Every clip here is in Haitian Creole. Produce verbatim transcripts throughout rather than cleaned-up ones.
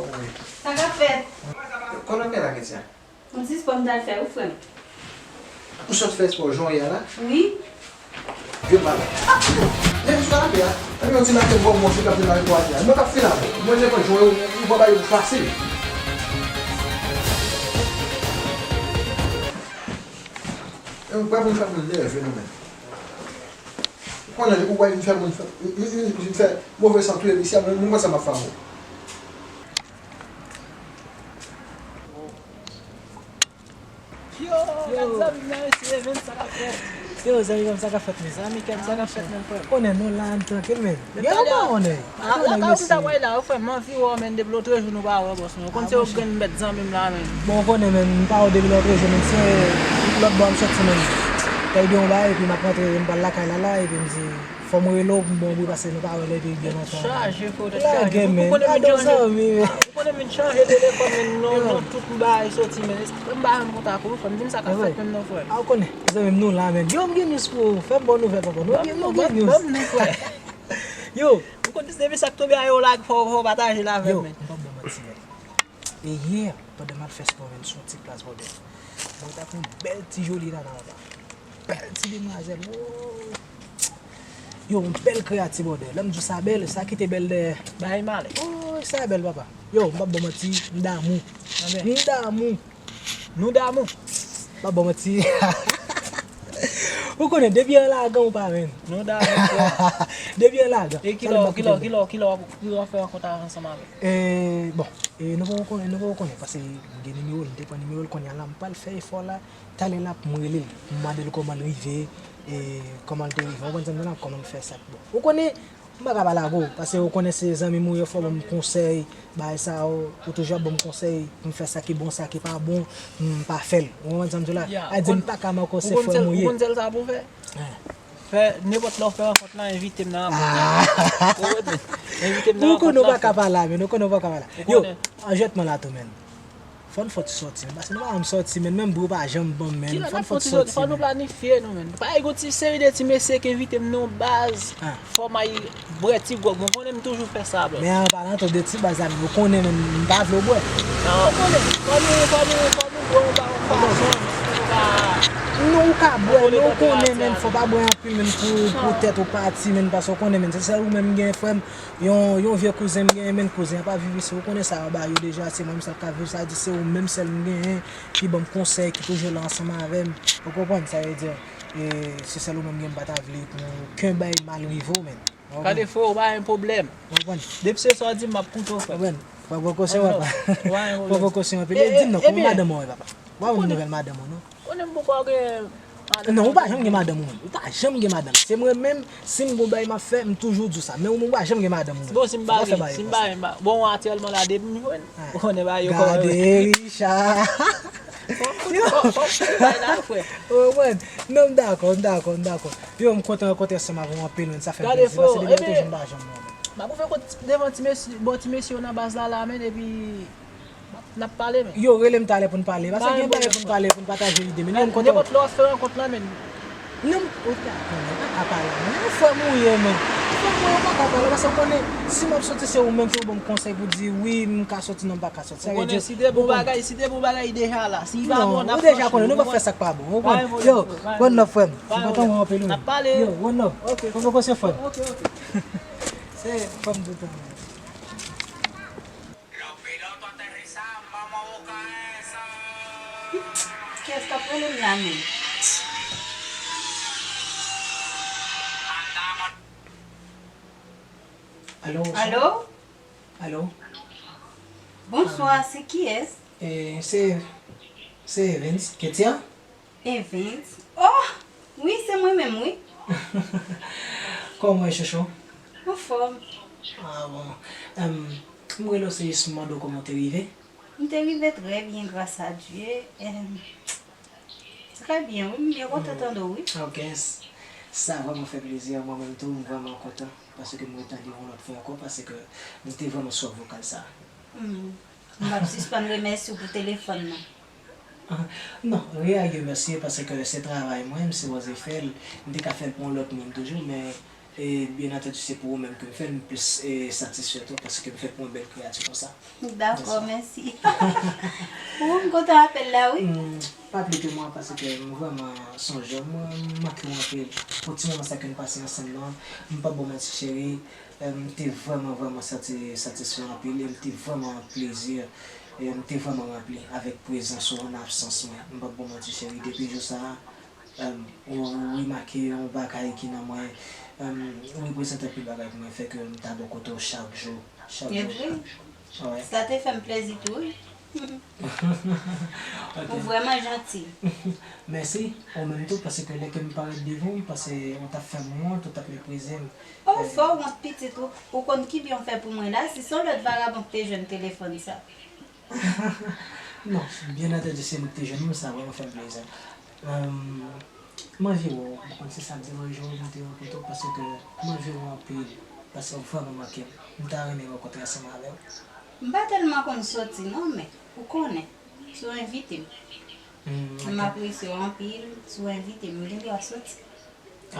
Sa k ap fèt? Konnen men la, Ketia. M sispann t al fè wi, frè m. Ou sot fè espò jan w ye a la? Wi. Vye malad. Depi sou kanapé a, epi yon ti maten bon bon sou k ap vin nan repo atè a. Mwen k ap fin avè w. Mwen nenpòt jan w ye, ou pa bay ou fasil. E ou pa vin fè moun nève nou menm. Ou konnen ou pa vin fè moun fè, vin, vin, vin fè move san touye misye, mwen, mwen konn sa m ap fè avè w. Yo, gad zanmi m nan, mesye, men sa k ap fèt. Yo, zanmi m, sa k ap fèt, mezanmi? Kèm, sa k ap fèt, menm frè m? Konnen nou la, n trankil, men. Yo, ou pa konnen. Lakay ou m ta pral la, frè m, m anvi wè w, men, depi lòtrejou nou pa wè, bòs, men. Ou konn se ou ki grenn mèt zanmi m la, men. Bon, ou konnen, men, m pa wè w depi lòtrejou, men, se lòt bò m soti, men. Te gen yon bagay, epi m ap rantre, m pral lakay la, la, epi m di, fò m rele w pou m ba w bri, paske nou pa wè depi byen lontan. Chaje, frè, tèt chaje. Lage, men. Ou konnen m vin chanje. Ou konnen m vin chanje telefòn, men, non, non, tout bagay soti, men. M pa janm kontak ou, frè m, di m sa k ap fèt menm non, frè m. A, ou konnen, zanmi m, nou la, men. Yo, m gen news pou ou. Fè m bon nouvèl, papa. Nou gen, nou gen news. Ban m non, frè. Yo. Ou konn depi sa k tonbe a yo la, fò, fò pataje l avè m, men. Yo, m p ap ba w manti, men. E yè, pandan m al fè spò, men, sou yon ti plas, brother. Mwen t ak yon bèl ti joli nana, papa. Bèl ti demwazèl. Woo. Yo, yon bèl kreyati, brother. Lè m di w sa bèl, sa ki te bèl dèyè. Bay malè. Oh, sa bèl, papa. Yo, m p ap ba w manti, m damou. Anben. M damou. Nou damou. M p ap ba w manti. Ou konnen, depi an lagan ou pa menm. Nou damou, frè. Depi an lagan. E kilè, kilè, kilè, kilè w ap fè rankont ansanm avè l? E, bon, e, nou poko konnen, nou poko konnen, paske m gen nimewo l, m te pran nimewo l, kounye a la, m pral fè efò la, talè la pou m rele l, pou m mande l kòman l rive, e, kòman l te rive, ou konprann sa m di w la, kòman l fè sa k bon. Ou konnen, m pa ka pale ak ou, paske ou konnen se zanmi m ou ye, fò w ban m konsèy, bagay sa yo, ou toujou ap ban m konsèy, pou m fè sa ki bon, sa ki pa bon, m pa fè l. Ou konprann sa m di w la? A di m pa ka manke w, se frè m ou ye. Ou konn sèl sa pou w fè? Fè nenpòt lè w fè rankont lan, envite m nan rankont lan. Ou konprann? Envite m nan rankont lan. Ou konnen w pa ka pale a, men, ou konnen w pa ka pale a. Yo, anjètman la tou, men. Fò n fè ti sòti, men, paske nou pa janm sòti, men, menm bri w pa janm ban m, men. Kilè n ap fè ti sòti, men? Fò nou planifye nou, men. Pa gen yon ti seri de ti mesye ki envite m non baz. Fò m al bwè ti gwòg, mwen konnen m toujou fè sa, bro. Men an palan tou de ti baz la, men, ou konnen, men, m pa vle w bwè. Non, ou konnen, fò nou, fò nou, fò nou bwè yon ba, yon ba. Non, ou ka bwè, men ou konnen, men, fò pa bwè anpil, men, pou, pou tèt ou pati, men, paske ou konnen, men, se sèl ou menm m genyen, frè m, yon, yon vye kouzen m genyen, men, kouzen an pa viv isi, ou konnen sa yo ba yo deja, se mwen menm sèl k ap viv, sa di se ou menm sèl m genyen, ki ban m konsèy, ki toujou la ansanm avè m, ou konprann, sa vle di, e, se sèl ou menm m genyen, m pa ta vle pou okenn bagay mal rive w, men. Gade frè, ou pa gen pwoblèm. Ou konprann? Depi se sa w di m, m ap koute w, frè. Ou konprann? Pran prekosyon, papa. Pran prekosyon anpil. E di m non, kòman madanm ou ye, papa? Ou pa ban m nouvèl madanm ou, non? Konnen m poko gen madanm. Non, ou pa janm gen madanm ou menm. Ou pa janm gen madanm. Se mwen menm, si m gon bagay m ap fè, m toujou di w sa. Men ou menm, ou pa janm gen madanm ou menm. Bon, si m pa gen, si m pa gen, bon, aktyèlman la, depi m jwenn, ou konnen bagay yo kòmanse. Gade Richard. Fò m koute, fò, fò m koute bagay la, frè. Ou konprann? Non, m dakò, m dakò, m dakò. Yo, m kontan rankontre ansanm avè w anpil, men, sa fè m plezi, paske depi lòt jou m pa janm wè w, men. M ap ouvè kont devan ti mesye, bon, ti mesye yo nan baz la, la, men, epi n ap, n ap pale, men. Yo, rele m talè pou n pale, paske gen bagay pou n pale, pou n pataje ide, men, yo, m kontan. Nenpòt lè w ap fè rankont lan, men. Non, ou ta konnen, pa ka pale, men, ou frè m ou ye, men. Ou frè m ou ye, ou pa ka pale, paske ou konnen, si m ap soti, se ou menm ki pou ban m konsèy pou di, wi, m ka soti, non, m pa ka soti. Ou konnen, si te bon bagay, si te bon bagay, deja la. Si pa bon, n ap franchi, ou konprann? Non, ou deja konnen, nou p ap fè sa k pa bon, ou konprann? Yo, one love, frè m. M kontan wè w anpil, wi. N ap pale. Yo, one love. Ok. Fò fokise, frè m. Ok, ok. Se frè m toutan. Kiyès k ap rele m la menm? Alo, bonswa. Alo? Alo? Bonswa, se kiyès? E, se, se Evens. Ketia? Evens? Oh! Wi, se mwen menm, wi. Kòman w ye, chouchou? Anfòm. Ah, bon. Em, m rele w, se jis m mande w kòman w te rive. M te rive trè byen, gras a Dye. Em, trè byen, wi. M byen kontan tande w, wi. Ok. Sa vrèman fè plezi a mwen menm tou. M vrèman kontan paske m retande w yon lòt fwa ankò, paske m te vrèman swaf vokal sa. Hmm. M p ap sispann remèsye w pou telefòn nan. Ah, non, ri a remèsye paske se travay mwen, m sipoze fè l. M te ka fè l pou yon lòt moun toujou, men E byen antandi, se pou ou menm ke m fè l, m plis, e, satisfè tou, paske m fè pou yon bèl kreyati konsa. Dakò, mèsi. Ou, m kontan apèl la, wi. Hmm, pa pli ke mwen, paske m vrèman sonje w, mwen, m manke w anpil. Pou ti moman sa ke n pase ansanm nan, m p ap ba w manti, cheri, e, m te vrèman, vrèman santi satisfè anpil, e m te vrèman an plezi, e m te vrèman ranpli avèk prezans ou an absans mwen. M p ap ba w manti, cheri, depi jou sa a, Em, ou remake yon bagay ki nan mwen, em, ou reprezante anpil bagay pou mwen, fè ke m ta bò kote w chak jou, chak jou. E vre? Wi. Sa te fè m plezi tou, wi. Ok. Ou vrèman janti. Mèsi, ou menm tou, paske lè ke m parèt devan w, m panse ou t ap fè m wont, ou t ap meprize m. Oh, fò w wont pitit ou. Ou konn ki byen w fè pou mwen la, si se yon lòt vagabon ki te jwenn telefòn sa. Non, byen antandi, se nou ki te jwenn ou, sa vrèman fè m plezi. Em, m anvi wè w, m konn se sa k deranje w, m te rankontre w, paske m anvi wè w anpil, paske w vrèman manke m. M ta renmen rankontre ansanm avè w. M pa tèlman konn soti non, men ou konnen, si w envite m. Hmm, m ok. Apresye w anpil, si w envite m, m gen dwa soti.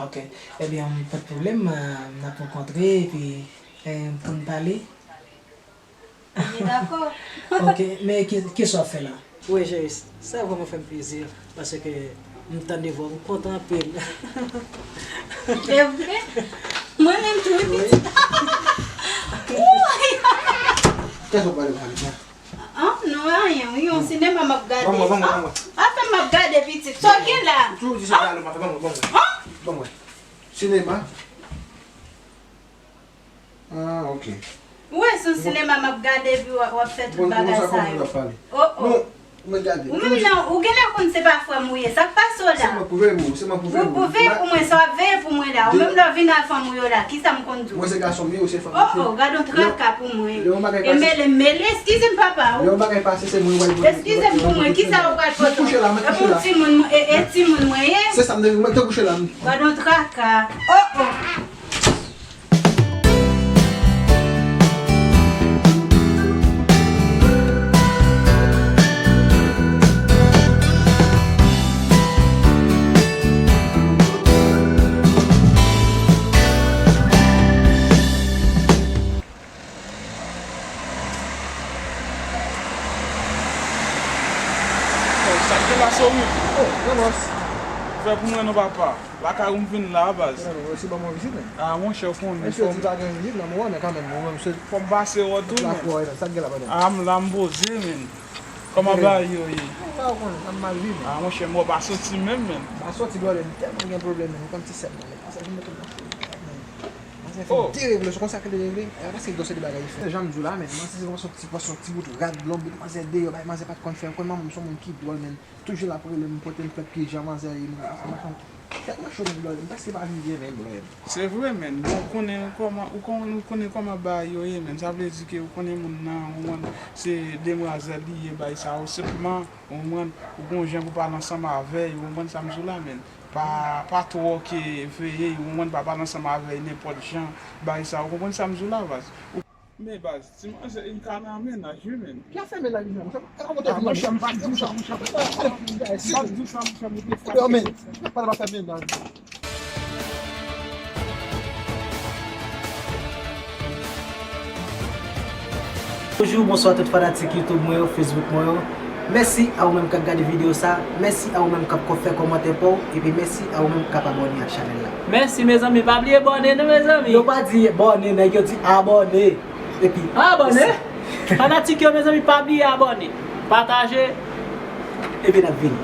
Ok. Ebyen, pa t pwoblèm, eh, n ap rankontre epi, eh, pou n pale. Li dakò. Ok, men ki, kisa w ap fè la? Wi, Jeyis, sa vrèman fè m plezi, paske m tande vwa w, m kontan anpil. E vre? Mwen menm tou, wi, pitit. Kisa w pale la? An, non, anyen, wi, yon sinema m ap gade. Ban mwen, ban mwen, ban mwen. An, afè m ap gade, pitit. Sa w gen la? Toujou di se gade m ap fè, ban mwen, ban mwen. An? Ban mwen. Sinema? Ah, ok. Ou wè sou sinema m ap gade epi w ap, w ap fè tout bagay sa yo. Oh, oh. Non, men gade. Ou menm nan, ou genlè konn se pa frè m ou ye. Sa k pase w la? Se mwen pou veye pou ou, se mwen pou veye pou ou. Ou pou veye pou mwen, sa w ap veye pou mwen la. Ou menm lè w vin ak fanm ou yo la, kisa m konn di w? Mwen se gason m ye, ou se fanm ou ye. Oh, oh, gad yon traka pou mwen. E mele, mele, eskize m papa. Lè yon bagay pase, se mwen ou pral pote. Eskize m pou mwen, kisa ou pral pote? Mwen kouche la, mwen kouche la. E pou timoun, e, e timoun mwen ye? Se sa m te, mwen te kouche la. Gad yon traka. Oh, oh. Oh, sa k gen la, se ou menm? Oh, Ramos. Fè pou mwen non, papa. Lakay ou m vin la, baz. Mèsi, ban mwen vizit, men. Ah, monchè, ou konnen. Mesye di pa gen vizit nan moman, men kanmenm, ou menm se. Fò m pase wè w tou, men. Lakay, men, sa k gen la, men. Ah, m la, m poze, men. Kòman bagay yo ye? Ou pa konnen, m mal viv. Ah, monchè, m wè w pa soti menm, men. M pa soti, brother, m tèlman gen pwoblèm, men. Ou konn ti sè m nan, men. Sa vin mete m nan foli, men. Manzè fè m deregle, se konsa ke l te regle. E pa paske l gen yon seri de bagay li fè. Jan m di w la, men. Manzè se yon ti pòsyon, ti bout rad, lonbrit, manzè deyò, bay manzè pa t konn fè. Ou konn manman m se yon moun ki dwòl, men. Toujou l ap rele m, pote m flè, pye jan manzè ye, men, sa mache tèlman cho, men, blòdè, m prèske pa vin byen, men, blòdè. Se vre, men. Bon, ou konnen kòman, ou konnen, ou konnen kòman bagay yo ye, men. Sa vle di ke ou konnen moun nan, ou konprann, se demwazèl li ye, bagay sa yo, senpman, ou konprann, ou gon jan pou pale ansanm avè y, ou konprann sa m di w la, men. Pa, pa twò ke veye y, ou konprann, pa pale ansanm avè y nenpòt jan, bagay sa yo, ou konprann sa m di w la, baz. Men baz, ti manzè, li ka nan mennaj wi, men. Ki afè mennaj li, monchè? Kòman te vin la? Ah, monchè, m pa t di w sa, monchè. M pa t di w sa, monchè, m te fache. Yo, men, pale pa fè mennaj. Bonjou, bonswa tout fanatik YouTube mwen yo, Facebook mwen yo. Mèsi a ou menm k ap gade videyo sa. Mèsi a ou menm k ap fè kòmantè pa w. Epi mèsi a ou menm k ap abòne ak chanèl la. Mèsi, mezanmi. Pa bliye abòne, non, mezanmi. Yo pa di abòne, nèg yo di abòne. Epi abòne. Fanatik yo, mezanmi, pa bliye abòne, pataje. Epi n ap vini.